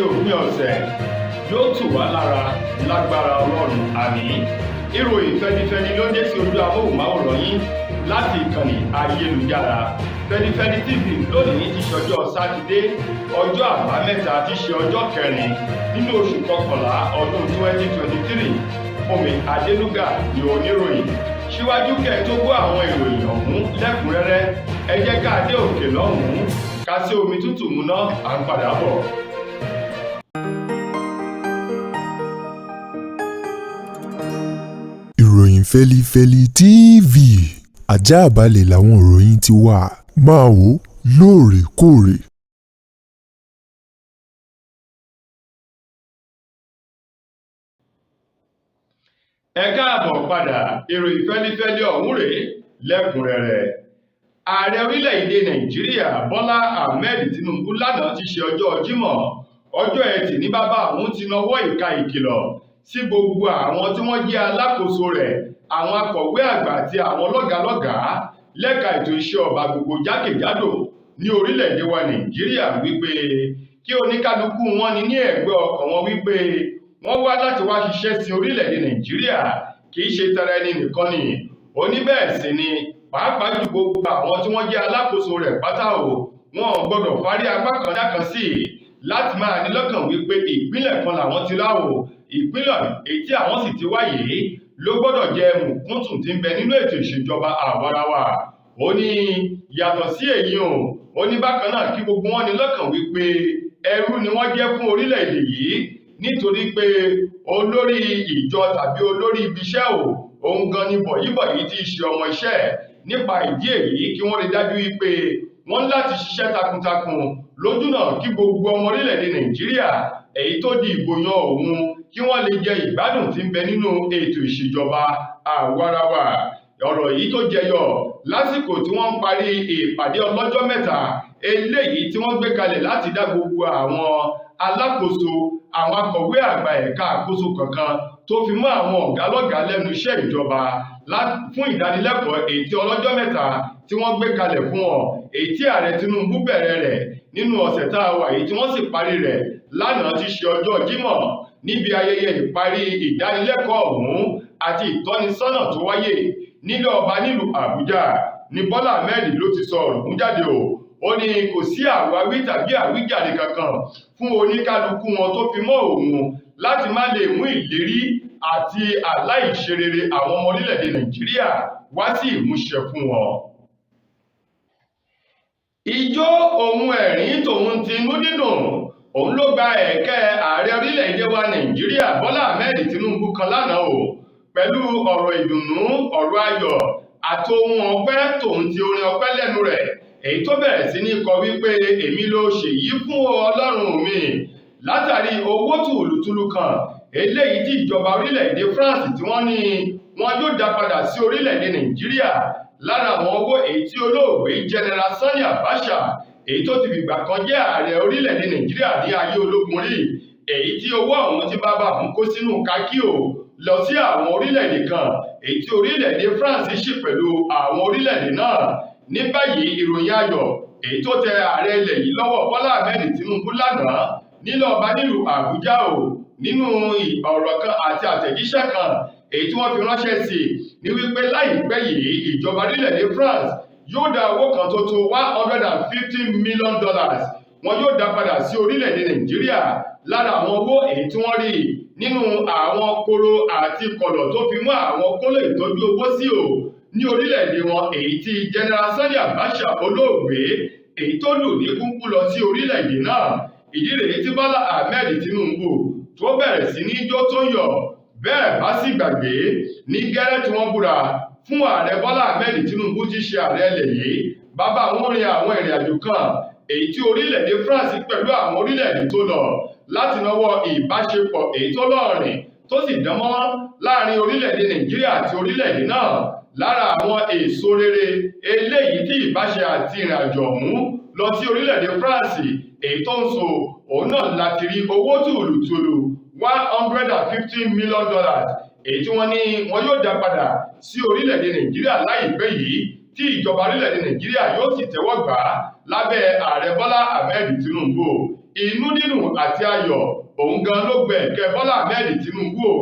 Òpin ọ̀sẹ̀ yóò tù wá lára lágbára Ọlọ́run, àmín. Ìròyìn fẹnifẹni ló ń dé sí ojú amóhùnmáwòrán yín láti ìkànnì ayélujára Fẹnifẹni TV. Lónìí ti ṣọjọ́ Sátidé, ọjọ́ Àbámẹ́ta, ti ṣe ọjọ́ kẹrin nínú oṣù kọkànlá ọdún 2023. Fúnmi Adélúgà ni oníròyìn. Síwájú kẹ́ ẹ tó gbọ́ àwọn ìròyìn ọ̀hún lẹ́kùnrẹ́rẹ́, ẹ jẹ́ ká dé òkè lọ́hùn-ún, ká sí omi tútù múná, à ń padà bọ̀. Ìròyìn Fẹ́lifẹ́li TV, ajáàbalẹ̀ làwọn ìròyìn ti wà, máa wò ó lóòrèkóòrè. Ẹ káàbọ̀ padà. Ìròyìn fẹ́lifẹ́li ọ̀hún rèé lẹ́kùnrẹ́rẹ́. Ààrẹ orílẹ̀-èdè Nàìjíríà Bọ́lá Ahmed Tinubu lánàá ti ṣe ọjọ́ Jímọ̀, ọjọ́ Ẹtì, ní bàbá òun ti nawọ́ ìka ìkìlọ̀ sí gbogbo àwọn tí wọ́n jẹ́ alákòóso rẹ̀, àwọn akọ̀wé àgbà àti àwọn lọ́gàálọ́gàá lẹ́ka ètò iṣẹ́ ọba gbogbo jákèjádò ní orílẹ̀-èdè wa Nàìjíríà, wípé kí oníkálukú wọn ní ẹ̀gbẹ́ ọkàn wọn wípé wọ́n wá láti wá ṣiṣẹ́ sí orílẹ̀-èdè Nàìjíríà, kì í ṣe tara ẹni nìkan ni. Ó ní bẹ́ẹ̀ sì ni, pàápàá ju gbogbo àwọn tí wọ́n jẹ́ alákòóso rẹ̀ pátá o, wọn ò gbọ́dọ̀ fárí apá kan dákan sí i láti máa ní lọ́kàn wípé ìpínlẹ̀ kan làwọn ti láwò, ìpínlẹ̀ èyí tí àwọn sì ti wáyé ló gbọ́dọ̀ jẹ́ mùkúntùn tí ń bẹ nínú ètò ìṣèjọba àwarawa. Ó ní yàtọ̀ sí èyí o, ó ní bákan náà kí gbogbo wọn ní lọ́kàn wípé ẹrú ni wọ́n jẹ́ fún orílẹ̀-èdè yìí, nítorí pé olórí ìjọ tàbí olórí ibiṣẹ́ o, òun gan ni bọ̀yíbọ̀yí tí í ṣe ọmọ iṣẹ́. Nípa ìdí èyí, kí wọ́n rí dájú wípé wọ́n láti ṣiṣẹ́ takuntakun lójúnà kí gbogbo ọmọ orílẹ̀-èdè Nàìjíríà èyí tó di ìbò yan òun kí wọ́n lè jẹ ìgbádùn tí ń bẹ nínú ètò ìṣèjọba àwarawa. Ọ̀rọ̀ yìí tó jẹyọ lásìkò tí wọ́n ń parí ìpàdé ọlọ́jọ́ mẹ́ta eléyìí tí wọ́n gbé kalẹ̀ láti dá gbogbo àwọn alákòóso, àwọn akọ̀wé àgbà ẹ̀ka àkóso kankan tó fi mọ́ àwọn ọ̀gá lọ́gàá lẹ́nu iṣẹ́ ìjọba fún ìdánilẹ́kọ̀ọ́ èyí tí ọlọ́jọ́ mẹ́ta tí wọ́n gbé kalẹ̀ fún wọn, èyí tí ààrẹ Tinubu bẹ̀rẹ̀ rẹ̀ nínú ọ̀sẹ̀ tá a wà yìí tí wọ́n sì parí rẹ̀ lánàá tí ṣe ọjọ́ Jímọ̀. Níbi ayẹyẹ ìparí ìdánilẹ́kọ̀ọ́ ọ̀hún àti ìtọ́nisọ́nà tó wáyé nílé ọba nílùú Àbújá ní Bọ́lá Ahmed ló ti sọ ọ̀rọ̀ fún jáde o. Ó ní kò sí àwáwí tàbí àwíjàre kankan fún oníkálukú wọn tó fi mọ́ òun láti má lè mú ìlérí àti aláìṣerere àwọn ọmọ orílẹ̀-èdè Nàìjíríà wá sí ìmúṣẹ fún wọn. Ijó òun ẹ̀rín tòun ti inú dídùn òun ló gba ẹ̀kẹ́ ààrẹ orílẹ̀-èdè wa Nàìjíríà Bọ́lá Ahmed Tinubu kan lánàá o, pẹ̀lú ọ̀rọ̀ ìdùnnú, ọ̀rọ̀ ayọ̀ àti ohun ọpẹ́ tòun ti orin ọpẹ́ lẹ́nu rẹ̀, èyí tó bẹ̀rẹ̀ sí ní kọ wípé èmi ló ṣèyí fún Ọlọ́run mi, látàrí owó tùlùtùlù kan eléyìí tí ìjọba orílẹ̀-èdè France tí wọ́n ní wọn yóò dá padà sí orílẹ̀-èdè Nàìjíríà lára àwọn owó èyí tí olóògbé General Sani Abacha, èyí tó ti fìgbà kan jẹ́ ààrẹ orílẹ̀-èdè Nàìjíríà ní ayé ológun rí, èyí tí owó ọ̀hún ti bàbá òun kó sínú kákí o lọ sí àwọn orílẹ̀-èdè kan, èyí tí orílẹ̀-èdè France ṣì pẹ̀lú àwọn orílẹ̀-èdè náà. Ní báyìí, ìròyìn ayọ̀ èyí tó tẹ ààrẹ ilẹ̀ yìí lọ́wọ́ Bọ́lá Ahmed Tinubu lánàá nílẹ̀ ọba nílùú Àbújá o, nínú ọ̀rọ̀ kan àti àtẹ̀jíṣẹ́ kan èyí tí wọ́n fi ránṣẹ́ sí ní wípé láìpẹ́ yìí ìjọba orílẹ̀-èdè France yóò dá owó kan tó tó $150 million, wọn yóò dá padà sí orílẹ̀-èdè Nàìjíríà lára àwọn owó èyí tí wọ́n rí nínú àwọn koro àti kọ̀lọ̀ tó fi mọ́ àwọn kóló ìtọ́jú owó sí o ní orílẹ̀-èdè wọn, èyí tí General Sani Abacha olóògbé èyí tó lù ní kúkú lọ sí orílẹ̀-èdè náà. Ìdí rèé tí Bọ́lá Ahmed Tinubu tó bẹ̀rẹ̀ sí ní jó tó ń yọ̀. Bẹ́ẹ̀ bá sì gbàgbé, ní gẹ́rẹ́ tí wọ́n búra fún ààrẹ Bọ́lá Ahmed Tinubu ti ṣe ààrẹ ilẹ̀ yìí, bàbá àwọn rin àwọn ìrìn àjò kan èyí tí orílẹ̀-èdè France pẹ̀lú àwọn orílẹ̀-èdè tó lọ láti nawọ́ ìbáṣepọ̀ èyí tó lọ́ọ̀rìn tó sì dánmọ́rán láàrin orílẹ̀-èdè Nàìjíríà àti orílẹ̀-èdè náà. Lára àwọn èso rere eléyìí tí ìbáṣe àti ìrìn àjò ọ̀hún lọ sí orílẹ̀-èdè France èyí tó ń so òun náà láti rí owó tùlùtùlù $150 million èyí tí wọ́n ní wọn yóò dá padà sí orílẹ̀-èdè Nàìjíríà láìpẹ́ yìí, tí ìjọba orílẹ̀-èdè Nàìjíríà yóò sì tẹ́wọ́ gbà á lábẹ́ ààrẹ Bọ́lá Ahmed Tinubu. Inú dídùn àti ayọ̀ òun gan ló gbẹ ẹ̀kẹ́ Bọ́lá Ahmed Tinubu o,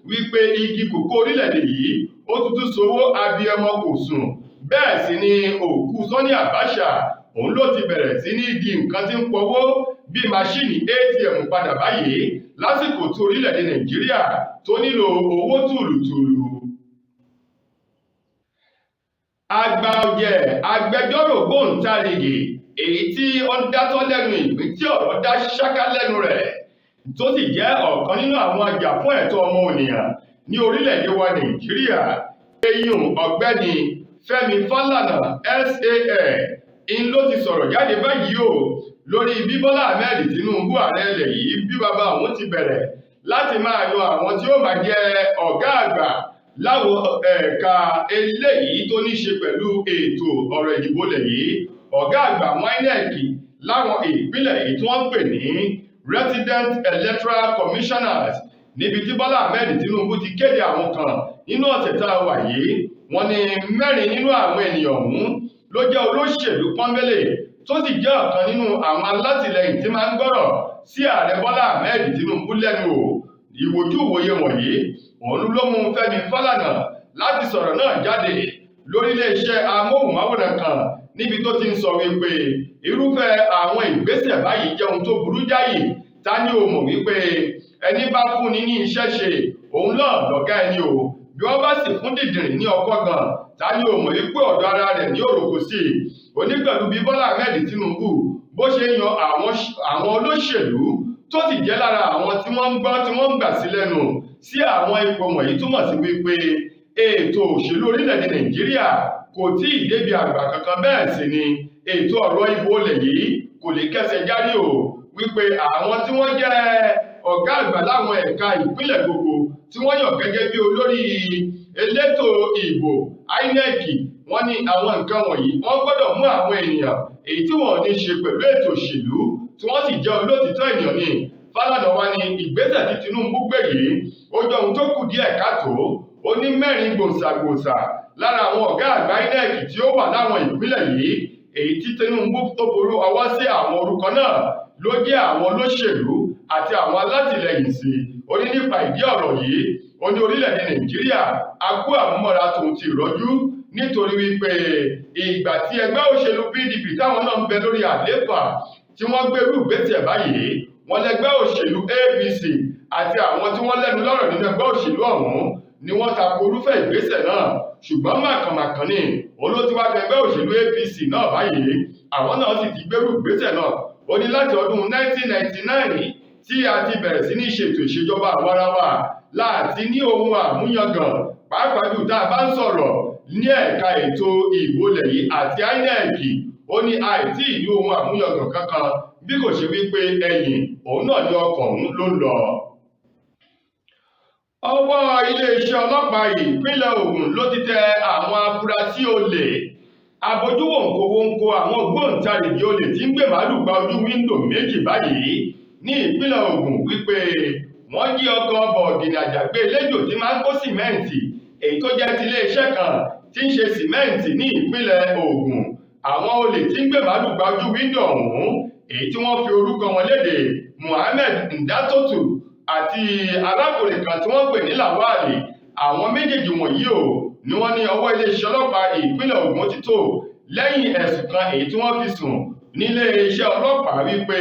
wípé igi kòkó orílẹ̀-èdè yìí ó tuntun sowó abiyamọ kò sùn. Bẹ́ẹ̀ sì ni òkú Sani Abacha òun ló ti bẹ̀rẹ̀ sí ní di nǹkan tí ń pọwó bí maṣíìnì ATM padà báyìí lásìkò tí orílẹ̀-èdè Nàìjíríà tó nílò owó tùlùtùlù. Àgbà ọ̀jẹ̀ agbẹjọ́rò gbóǹtarìgì èyí tí ó ń dátọ́ lẹ́nu ìgbín tí ọ̀rọ̀ dá ṣáká lẹ́nu rẹ̀, tó sì jẹ́ ọ̀kan nínú àwọn ajàfún ẹ̀tọ́ ọmọnìyàn ní orílẹ̀-èdè wa Nàìjíríà, eyín ọ̀gbẹ́ni Fẹ́mi Fálànà SAN ń ló ti sọ̀rọ̀ jáde báyìí o lórí bí Bọ́lá Ahmed Tinubu ààrẹ ilẹ̀ yìí bí bàbá òun ti bẹ̀rẹ̀ láti máa yan àwọn tí ó máa jẹ́ ọ̀gá àgbà láwọn ẹ̀ka eléyìí tó ní ṣe pẹ̀lú ètò ọ̀rọ̀ ìdìbò ilẹ̀ yìí, ọ̀gá àgbà àwọn INEC láwọn ìpínlẹ̀ èyí tí wọ́n ń pè ní Resident Electoral Commissioners, níbi tí Bọ́lá Ahmed Tinubu ti kéde àwọn kan nínú ọ̀sẹ̀ tá a wà yìí. Wọ́n ní 4 nínú àwọn ènìyàn ọ̀hún ló jẹ́ olóṣèlú pọ́nbélé tó sì jẹ́ ọ̀kan nínú àwọn alátìlẹyìn tí máa ń gbọ́rọ̀ sí ààrẹ Bọ́lá Ahmed Tinubu lẹ́nu o. Ìwòjú ìwòye wọ̀nyí òun ló mú Fẹ́mi Fálànà láti sọ̀rọ̀ náà jáde lórílẹ̀-iṣẹ́ amóhùnmáwòrán kan níbi tó ti ń sọ wípé irúfẹ́ àwọn ìgbésẹ̀ báyìí jẹ́ ohun tó burú jáì. Ta ni o mọ̀ wípé ẹni bá fúnni ní iṣẹ́ ṣe òun náà lọ̀gá ẹni o, bí wọ́n bá sì fún dìndìnrín ní ọkọ́ gan, ta ni o mọ̀ wípé ọ̀dọ̀ ara rẹ̀ ní òròkó sí i. Onípẹ̀lú bí Bọ́lá Ahmed Tinubu bó ṣe yan àwọn olóṣèlú tó sì jẹ́ lára àwọn tí wọ́n ń gbọ́ tí wọ́n ń gbà sí lẹ́nu sí àwọn ipò wọ̀nyí túmọ̀ sí wípé ètò òṣèlú orílẹ̀-èdè Nàìjíríà kò tí ì débi àgbà kankan. Bẹ́ẹ̀ sì ni ètò ọ̀rọ̀ ìbò ilẹ̀ yìí kò lè kẹsẹ̀ járí o, wípé àwọn tí wọ́n jẹ́ ọ̀gá àgbà láwọn ẹ̀ka ìpínlẹ̀ gbogbo tí wọ́n yàn gẹ́gẹ́ bí olórí elétò ìbò INEC, wọ́n ní àwọn nǹkan wọ̀nyí wọ́n gbọ́dọ̀ mú àwọn ènìyàn èyí tí wọ́n ní ṣe pẹ̀lú ètò òṣèlú tí wọ́n sì jẹ́ olótìtọ́ ènìyàn ni. Fálànà wá ní ìgbésẹ̀ tí Tinubu gbé yìí ó jọ ohun tó kù díẹ̀ káàtó. Ó ní 4 gbòǹsàgbòǹsà lára àwọn ọ̀gá àgbà INEC tí ó wà láwọn ìpínlẹ̀ yìí èyí tí Tinubu tó ború ọwọ́ sí àwọn orúkọ náà ló jẹ́ àwọn olóṣèlú àti àwọn alátìlẹyìn sí. Ó ní nípa ìdí ọ̀rọ̀ yìí ó ní orílẹ̀-èdè Nàìjíríà a kú àmúmọ́ra tòun ti ìrọ́jú, nítorí wípé ìgbà tí ẹgbẹ́ òṣèlú PDP táwọn náà ń bẹ lórí àlééfà tí wọ́n gbérú ìgbésẹ̀ báyìí, wọ́n lẹ́gbẹ́ òṣèlú APC àti àwọn tí wọ́n lẹ́nu lọ́rọ̀ nínú ẹgbẹ́ òṣèlú ọ̀hún ni wọ́n tako irúfẹ́ ìgbésẹ̀ náà. Ṣùgbọ́n màkànmàkàn ni òun ló ti wá fẹgbẹ́ òṣèlú APC náà báyìí, àwọn náà sì ti gbérú ìgbésẹ̀ náà. Ó ní láti ọdún 1999 tí a ti bẹ̀rẹ̀ sí ní ṣètò ìṣèjọba àwarawa láti ní ohun àmúyangàn, pàápàá jù tá a bá ń sọ̀rọ̀ ní ẹ̀ka ètò ìbò ilẹ̀ yìí àti INEC. Ó ní àìtí ìlú ohun àmúyangàn kankan bí kò ṣe wípé ẹ̀yìn òun náà ní ọkọ̀ òun ló ń lọ. Ọwọ́ iléeṣẹ́ ọlọ́pàá ìpínlẹ̀ Ògùn ló ti tẹ àwọn afurasí olè abojúwòǹkowóǹko àwọn ògbóǹtarìgì olè tí ń gbé màálù gba ojú wíńdò 2 báyìí ní ìpínlẹ̀ Ògùn wípé wọ́n jí ọkọ̀ bọ̀gìnì àjàgbé eléjò tí máa ń kó sìmẹ́ǹtì èyí tó jẹ́ ti iléeṣẹ́ kan tí ń ṣe sìmẹ́ǹtì ní ìpínlẹ̀ Ògùn. Àwọn olè tí ń gbé màálù gba ojú wíńdò ọ̀hún èyí tí wọ́n fi orúkọ wọn léde Muhammed Ndatotu àti arákùnrin kan tí wọ́n pè ní Lawali. Àwọn méjèèjì wọ̀nyí o ni wọ́n ní ọwọ́ iléeṣẹ́ ọlọ́pàá ìpínlẹ̀ Ògùn ti tó lẹ́yìn ẹ̀sùn kan èyí tí wọ́n fi sùn nílé iṣẹ́ ọlọ́pàá wípé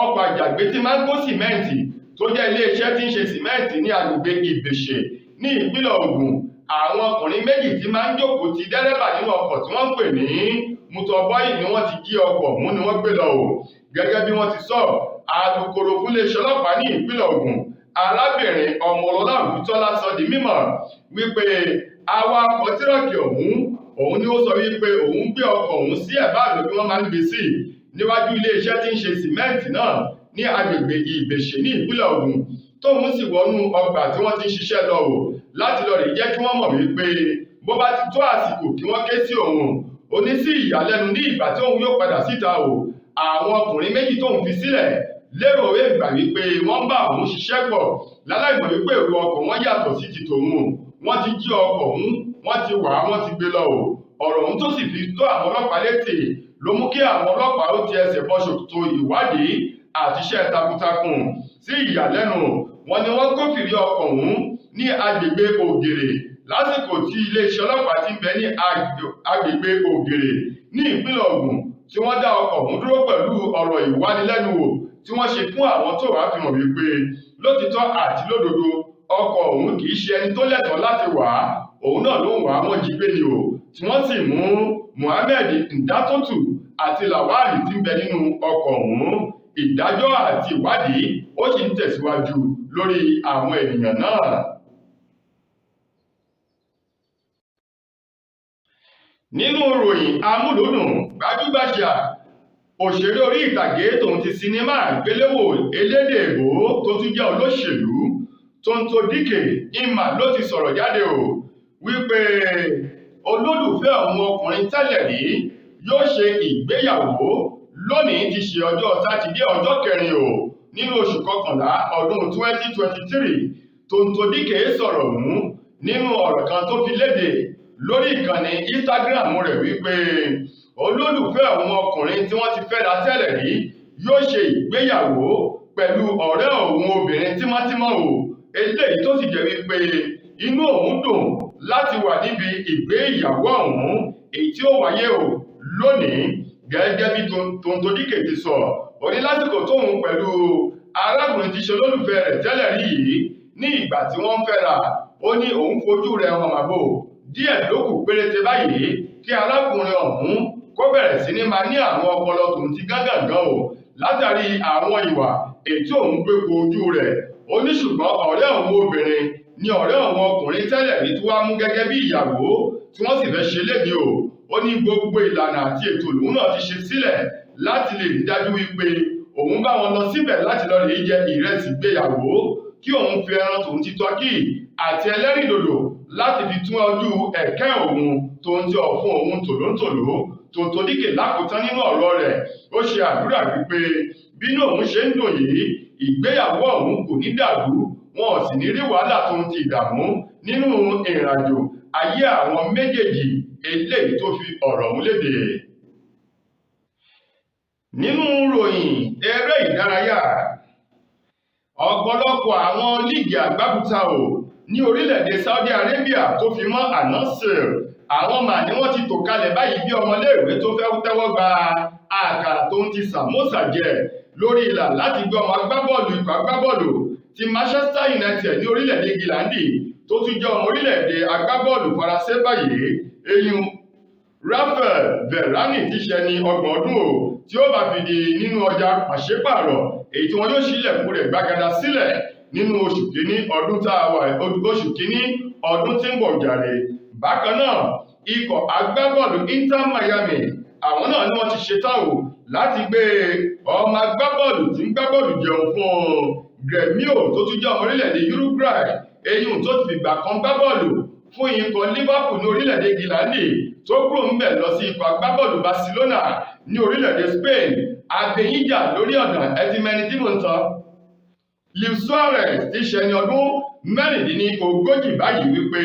ọkọ̀ àjàgbé tí máa ń kó sìmẹ́ǹtì tó jẹ́ iléeṣẹ́ tí ń ṣe sìmẹ́ǹtì ní agbègbè Ìbèṣè ní ìpínlẹ̀ Ògùn, àwọn ọkùnrin méjì tí máa ń jókòó ti dẹ́rẹ́bà nínú ọkọ̀ tí wọ́n ń pè ní Mutọ̀bọ́yì ni wọ́n ti jí ọkọ̀ ọ̀hún ni wọ́n gbé lọ o. Gẹ́gẹ́ bí wọ́n ti sọ, alukoro fún iléeṣẹ́ ọlọ́pàá ní ìpínlẹ̀ Ògùn, arábìnrin Ọmọlọ́lá Ògúntọ́lá sọ di mímọ̀ wípé awakọ̀ tírọ̀kì ọ̀hún òun ni ó sọ wípé òun gbé ọkọ̀ ọ̀hún sí ẹ̀bá àlọ́ bí wọ́n máa ń gbé sí níwájú iléeṣẹ́ tí ń ṣe sìmẹ́ǹtì náà ní agbègbè Ìbèṣè ní ìpínlẹ̀ Ògùn, tóun sì wọnú ọgbà tí wọ́n ti ń ṣiṣẹ́ lọ o láti lọ rí jẹ́ kí wọ́n mọ̀ wípé bó bá ti tó àsìkò kí wọ́n ké sí òun. Ó ní sí ìyàlẹ́nu ní ìgbà tí òun yóò padà síta o, àwọn ọkùnrin méjì tóun fi sílẹ̀ lérò ìgbà wípé wọ́n ń bá òun ṣiṣẹ́ pọ̀ láláìmọ̀ wípé èrò ọkọ̀ wọn yàtọ̀ sí ti tòun. Wọ́n ti jí ọkọ̀ òun, wọ́n ti wà á, wọ́n ti gbé lọ o. Ọ̀rọ̀ òun tó sì fi tó àwọn ọlọ́pàá létí ló mú kí àwọn ọlọ́pàá ó ti ẹsẹ̀ bọ́ ṣòkòtò ìwádìí àti iṣẹ́ takuntakun. Sí ìyàlẹ́nu wọn ni wọ́n kófìrí ọkọ̀ ọ̀hún ní agbègbè Ògèrè lásìkò tí iléeṣẹ́ ọlọ́pàá ti ń bẹ ní agbègbè Ògèrè ní ìpínlẹ̀ Ògùn, tí wọ́n dá ọkọ̀ ọ̀hún dúró pẹ̀lú ọ̀rọ̀ ìwánilẹ́nuwò tí wọ́n ṣe fún àwọn tó wàá fi hàn wípé lótìtọ́ àti lódodo ọkọ̀ ọ̀hún kì í ṣe ẹni tó lẹ́tọ̀ọ́ láti wà á, òun náà ló ń wà á, wọ́n jí gbé ni o, tí wọ́n sì mú Muhammed Ndatotu àti Lawal tí ń bẹ nínú ọkọ̀ ọ̀hún. Ìdájọ́ àti ìwádìí ó sì ń tẹ̀síwájú lórí àwọn ènìyàn náà. Nínú ìròyìn amúlùúdùn, gbajúgbajà òṣèré orí ìtàgé tòun ti sinimá àgbéléwò elédè èbó tó tún jẹ́ olóṣèlú Tonto Dike Emma ló ti sọ̀rọ̀ jáde o wípé olólùfẹ́ òun ọkùnrin tẹ́lẹ̀ rí yóò ṣe ìgbéyàwó lónìí ti ṣe ọjọ́ sátidé ọjọ́ kẹrin o nínú oṣù kọkànlá ọdún 2023. Tonto Dike sọ̀rọ̀ mú nínú ọ̀rọ̀ kan tó fi léde lórí ìkànnì Instagram rẹ̀ wípé olólùfẹ́ òun ọkùnrin tí wọ́n ti fẹ́ra tẹ́lẹ̀ rí yóò ṣe ìgbéyàwó pẹ̀lú ọ̀rẹ́ òun obìnrin tímọ́tímọ́ o, eléyìí tó sì jẹ́ wípé inú òun dùn láti wà níbi ìgbéyàwó ọ̀hún èyí tí ó wáyé o lónìí. Gẹ́gẹ́ bí Tonto Dike ti sọ, ó ní lásìkò tóun pẹ̀lú arákùnrin tí ṣe olólùfẹ́ rẹ̀ tẹ́lẹ̀ rí yìí ní ìgbà tí wọ́n ń fẹ́ra, ó ní òun fojú rẹ̀ hàn màbò díẹ̀ ló kù péréte báyìí kí arákùnrin ọ̀hún kó bẹ̀rẹ̀ sí ní máa ní àwọn ọpọlọ tòun ti gángangan o látàrí àwọn ìwà èyí òun gbé ko ojú rẹ̀. Ó ní ṣùgbọ́n ọ̀rẹ́ òun obìnrin ni ọ̀rẹ́ òun ọkùnrin tẹ́lẹ̀ rí tí wàá mú gẹ́gẹ́ bí ìyàwó tí wọ́n sì fẹ́ ṣe léde o. Ó ní gbogbo ìlànà àti ètò lòun náà ti ṣe sílẹ̀ láti lè rí dájú wípé òun bá wọn lọ síbẹ̀ láti lọ rèé jẹ ìrẹsì gbéyàwó, kí òun fi ẹran tòun ti tọ́kì àti ẹlẹ́rìndòdò láti fi tún ojú ẹ̀kẹ́ òun tòun ti ọ̀fun òun tòlóńtòló. Tonto Dike lákòótán nínú ọ̀rọ̀ rẹ̀, ó ṣe àdúrà wípé bínú òun ṣe ń dùn yìí, ìgbéyàwó òun kò ní dàrú, wọn ò sì ní rí wàhálà tòun ti ìdààmú nínú ìrìnàjò ayé àwọn méjèèjì eléyìí tó fi ọ̀rọ̀ òun léde. Nínú ròyìn eré ìdárayá, ọ̀pọ̀lọpọ̀ àwọn líìgì àgbábùtà ò ní orílẹ̀-èdè Saudi Arabia tó fi mọ́ Al-Nassr, àwọn mà ní wọ́n ti tò kalẹ̀ báyìí bí ọmọléèwé tó fẹ́ tẹ́wọ́ gba àkàrà tó ń ti sàmósà jẹ lórí ìlà láti gbé ọmọ agbábọ́ọ̀lù ikọ̀ agbábọ́ọ̀lù ti Manchester United ní orílẹ̀-èdè Gíláńdì tó tún jẹ́ ọmọ orílẹ̀-èdè agbábọ́ọ̀lù Faransé báyìí, eyín Raphael Varane ti ṣe ní 30 ọdún o tí ó bá fi di nínú ọjà pàṣípààrọ̀ èyí tí wọ́n yóò ṣílẹ̀kùn rẹ̀ gbàgàdà sílẹ̀ nínú oṣù kínní ọdún tá a wà, oṣù kínní ọdún tí ń bọ̀ jàre. Bákan náà, ikọ̀ agbábọ́ọ̀lù Inter Miami àwọn náà ni wọ́n ti ṣetán o láti gbé ọmọ agbábọ́ọ̀lù tí ń gbábọ́ọ̀lù jẹun fún Grêmio tó tún jẹ́ ọmọ orílẹ̀-èdè Uruguay, eyín tó ti fìgbà kan gbábọ́ọ̀lù fún ikọ̀ Liverpool ní orílẹ̀-èdè Gíláńdì tó kúrò ńbẹ̀ lọ sí ikọ̀ agbábọ́ọ̀lù Barcelona ní orílẹ̀-èdè Spain. Abẹ́yíjà lórí ọ̀nà ẹtí mẹni tí mò ń sọ. Luis Suarez ti ṣe ẹni ọdún 36 báyìí wípé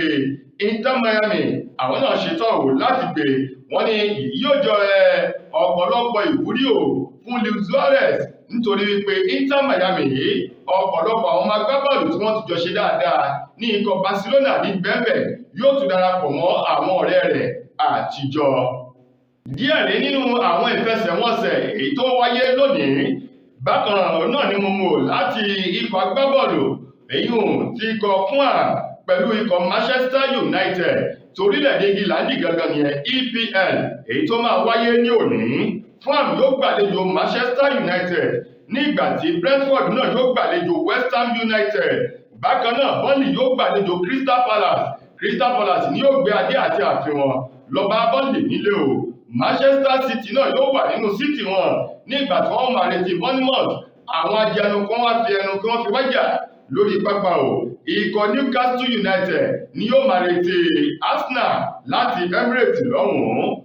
Inter Miami àwọn náà ṣetán o láti gbé, wọ́n ní yóò jọ ọ̀pọ̀lọpọ̀ ìwúrí o fún Luis Suarez nítorí wípé Inter Miami yìí ọ̀pọ̀lọpọ̀ àwọn agbábọ́ọ̀lù tí wọ́n ti jọ ṣe dáadáa ní ikọ̀ Barcelona ní bẹ́ẹ̀bẹ̀ yóò tún darapọ̀ mọ́ àwọn ọ̀rẹ́ rẹ̀ àtijọ́. Díẹ̀ rí nínú àwọn ìfẹsẹ̀wọnsẹ̀ èyí tó wáyé lónìí. Bákan náà ni mo mú láti ikọ̀ agbábọ́ọ̀lù èyí tí ikọ̀ fún à pẹ̀lú ikọ̀ Manchester United torílẹ̀-èdè Gíláńdì gangan nìyẹn EPL èyí tó máa wáyé ní òní. Fulham yóò gbàlejò Manchester United ní ìgbà tí Brentford náà yóò gbàlejò West Ham United. Bákan náà Burnley yóò gbàlejò Crystal Palace. Crystal Palace ni yóò gbé adé àti àfihàn lọ bá Burnley nílé o. Manchester City náà yóò wà nínú City wọn ní ìgbà tí wọ́n máa retí Bournemouth. Àwọn ajẹnu kan wá fi ẹnu kí wọ́n fi wájà lórí pápá o. Ikọ̀ Newcastle United ni yóò máa retí Arsenal láti Emirates lọ́hùn-ún.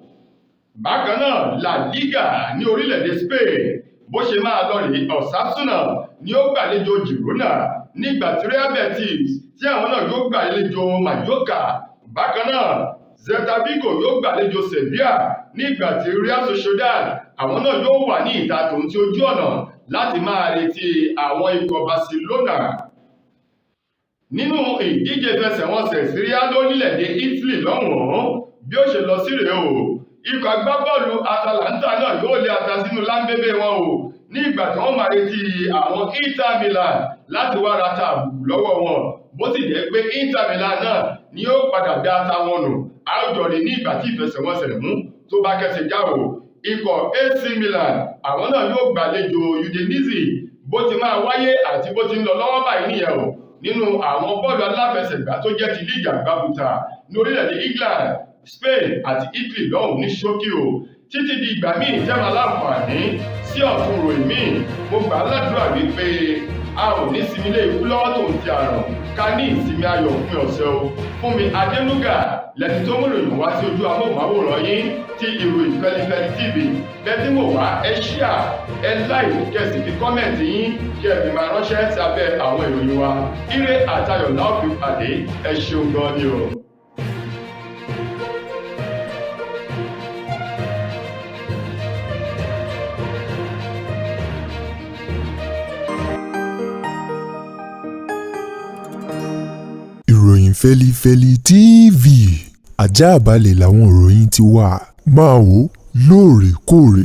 Bákan náà La Liga ní orílẹ̀-èdè Spain bó ṣe máa lọ rí, Osasuna ni ó gbàlejò Girona nígbà tí Real Betis tí àwọn náà yóò gbàlejò Mallorca. Bákan náà Celta Vigo yóò gbàlejò Sevilla nígbà tí Real Sociedad àwọn náà yóò wà ní ìta tòun tí ojú ọ̀nà Láti máa retí àwọn ikọ̀ Barcelona. Nínú ìdíje fẹsẹ̀wọnsẹ̀ Serie A lórílẹ̀‐èdè Italy lọ́hùn-ún, bí ó ṣe lọ sí rèé o. Ikọ̀ agbábọ́ọ̀lù Atalanta náà yóò lé ata sínú láńbébé wọn o, ní ìgbà tí wọ́n máa retí àwọn Inter Milan láti wá ra ta àbùkù lọ́wọ́ wọn. Bó sì jẹ́ pé Inter Milan náà ni ó padà dá ata wọn nù, àwùjọ rí ní ìgbà tí ìfẹsẹ̀wọnsẹ̀ mú tó bá kẹsẹ̀ já o. Ikọ̀ AC Milan, àwọn náà yóò gbàlejò Udinese. Bó ti máa wáyé àti bó ti ń lọ lọ́wọ́ báyìí nìyẹn o, nínú àwọn bọ́ọ̀lù aláfẹsẹ̀gbá tó jẹ́ ti líìgì àgbàbùtà ní orílẹ̀-èdè England, Spain àti Italy lọ́hùn ní ṣókí o. Títí di ìgbà míì tẹ́wọ̀n aláǹfààní sí ọ̀tun ròyìn míì, mo gbà á ládùúrà wípé a ò ní sinmi lé ikú lọ́wọ́ tòun ti àrùn, ká ní ìsinmi ayọ̀ òpin ọ̀sẹ̀ o. Fúnmi Adénúgà lẹni tó mú ìròyìn wá sí ojú amóhùnmáwòrán yín ti Ìròyìn Fẹlifẹli TV. Bẹ́ẹ̀ tí wò wá, ẹ ṣíà, ẹ láì kẹsì fi kọ́mẹ̀ntì yín kí ẹ fi máa ránṣẹ́ sí abẹ́ àwọn ìròyìn wa. Ire àtayọ̀ la ó fi pàdé. Ẹ ṣeun gan ni o. Ìròyìn Fẹlifẹli TV, àjààbalẹ̀ làwọn ìròyìn ti wà. Máa wò lóòrèkóòrè.